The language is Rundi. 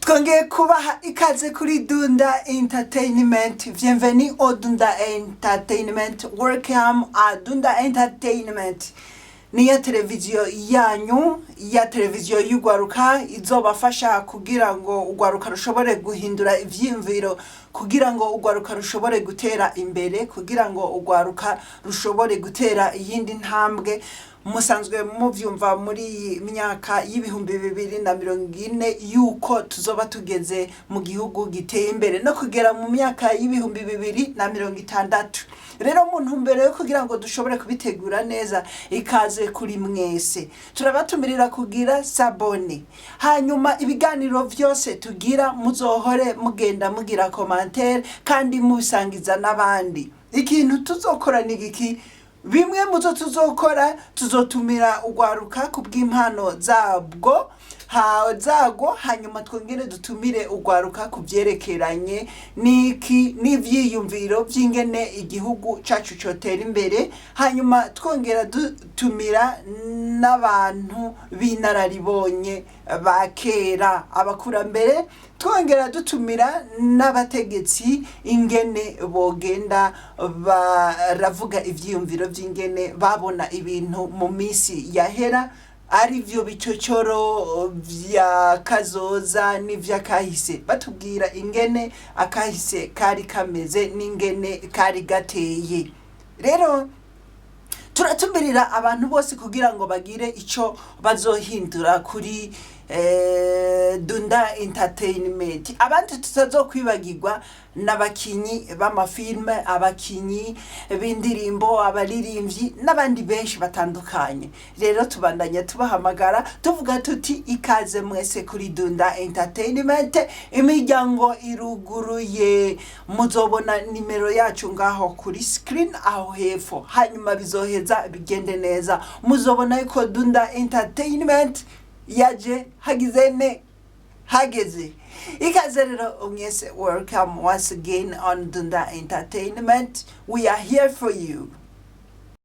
Twongeye kubaha ikaze kuri Dunda Entertainment. Bienvenue au Dunda Entertainment. Welcome à Dunda Entertainment. Niyo televiziyo yanyu, ya televiziyo y'ugwaruka, izobafasha kugira ngo ugwaruka rushobore guhindura ivyiyumviro, kugira ngo ugwaruka rushobore gutera imbere, kugira ngo ugwaruka rushobore gutera iyindi ntambwe. Musanzwe muvyumva muri iyi myaka y'2040 yuko tuzoba tugeze mu gihugu giteye imbere, no kugera mu myaka y'2060. Rero mu ntumbero yo kugira ngo dushobore kubitegura neza, ikaze kuri mwese. Turabatumirira kugira s'abonner, hanyuma ibiganiro vyose tugira muzohore mugenda mugira commentaire kandi mubisangiza n'abandi. Ikintu tuzokora ni giki? Bimwe muzo tuzokora, tuzotumira ugwaruka ku bw'impano zabwo zago, hanyuma twongere dutumire ugwaruka ku vyerekeranye n'iki, n'ivyiyumviro vy'ingene igihugu cacu cotera imbere, hanyuma twongera dutumira n'abantu b'inararibonye ba kera, abakurambere, twongera dutumira n'abategetsi, ingene bogenda baravuga ivyiyumviro vy'ingene babona ibintu mu misi yahera, ari vyo bicocoro vya kazoza n'ivy'akahise, batubwira ingene akahise kari kameze n'ingene kari gateye. Rero turatumirira abantu bose kugira ngo bagire ico bazohindura kuri Dunda Entertainment. Abandi tutazokwibagirwa n'abakinyi b'amafilme, abakinyi b'indirimbo, abaririmbyi n'abandi benshi batandukanye. Rero tubandanya tubahamagara, tuvuga tuti ikaze mwese kuri Dunda Entertainment, imiryango iruguruye. Muzobona nimero yacu ngaho kuri screen aho hepfo, hanyuma bizoheza bigende neza. Muzobona yuko Dunda Entertainment yaje hagize ne hageze. Ikaze rero mwese. Welcome once again on Dunda Entertainment. We are here for you.